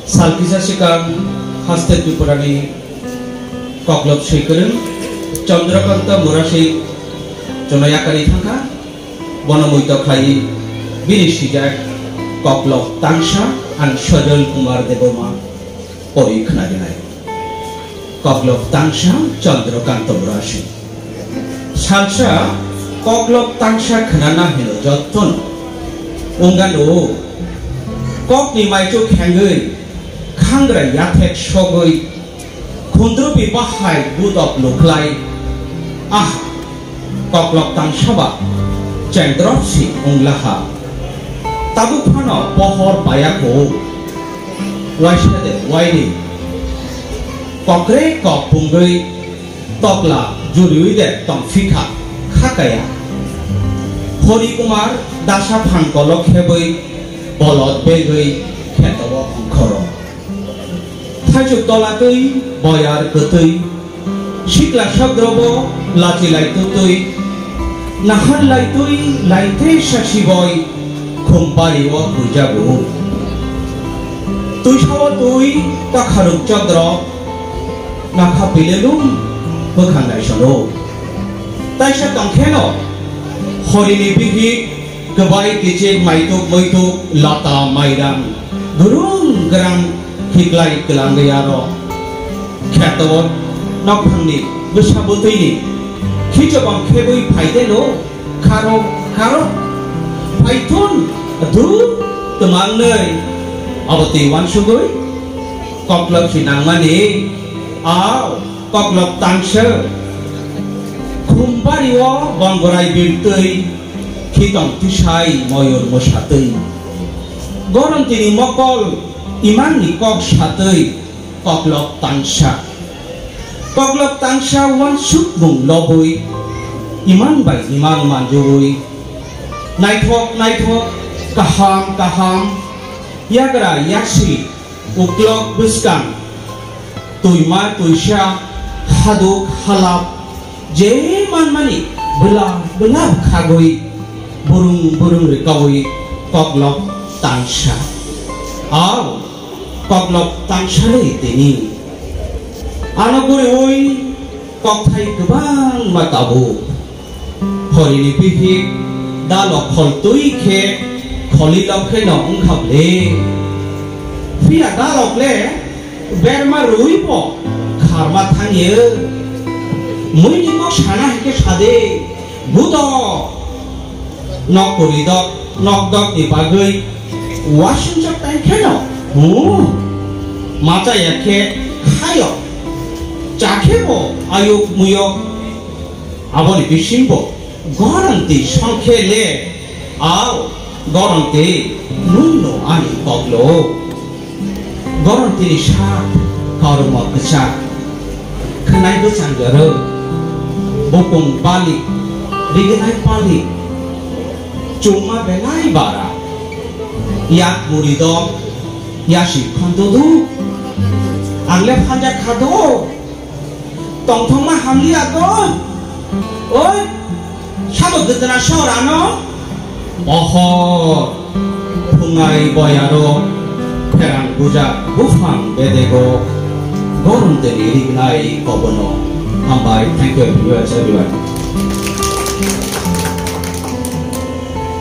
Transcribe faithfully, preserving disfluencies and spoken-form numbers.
Sal kisa sikang haste Tripurani koklop swikwrwng Chandrakanta Murasik chwngno yakarwi thangkha. Bono muito khlaiwi bini swijak koklop tangsa ang Sajal Kumar Debbarma pori khna rinai. Koklop tangsa Chandrakanta Murasik. Salsa koklop tangsa khnana hino jottono. Wngano kokni maichuk khengwi khangra yathek sogwi khundrupi bahai budok lukhlai. Ah, koklop tangsa ba chengdrop si wnglaha. Tabuk phano pohor bayako waisa de waini kokre kok pungwi tokla juriwi de tongphikha khakaya. Hori Kumar dasa phang kolok khebwi bolot begwi kheto o ongkhoro. Thaichuk tola twi boyar kwtwi sikla sokrobo lachi lai tutwi nahar lai twi lai te sasi boi khumpari o puijago. Twisao twi kakharuk chodro nakha pilelung bwkhang naisono. Taisa tongkheno horini bihik kwbai kichik maituk muituk lata mairang gurung grang khiklai kwlangwi aro kheto nokphangni bwsa bwtwini khichobang khebwi phaideno kharo kharo phaithun du twmangnwi abo twi wansugwi koklop si nangmani a koklop tangsa khumpari o bongrai birtwi khitong tisai moyur mwsatwi. Gorontini mokol imangni kok satwi koklop tangsa. Koklop tangsa wansuk bung lobwi imang bai imang manjui. Naithok naithok kaham kaham yagra yaksi uklok bwskang twima twisa haduk halap je manmani bwla bwla khagwi burung burung rikawi koklok tangsa. Au koklok tangsa le tini. Ano guriwi kokthai kwbangma tabuk. Horini bihik dalok kholtwi khe kholi lok khe no wngkha ble. Phiya dalok le berma rwi bo kharma thangyo. Muini kok sana hai khe sade budo nok kwrwi dok nok dok ni bagwi wasung chok tai khe no. Hu. Machaya khe khayo. Chakhe bo ayuk muyok. Aboni bisingo goronti songkhe le ao goronti nwngno ani koklo. Gorontini sak kormo kwchak khwnai bwchang joro bukung bali rignai pali chuma belai bara yak muri dok yasi khondodu ang le phanjak khado. Tongthokma hamliya to. Oi, sabo gudra sor ano. Oho, phungai boyaro, pherang bujak buphang bedego, gorom teni rignai kobono. Hambai, thank you, viewers, everyone.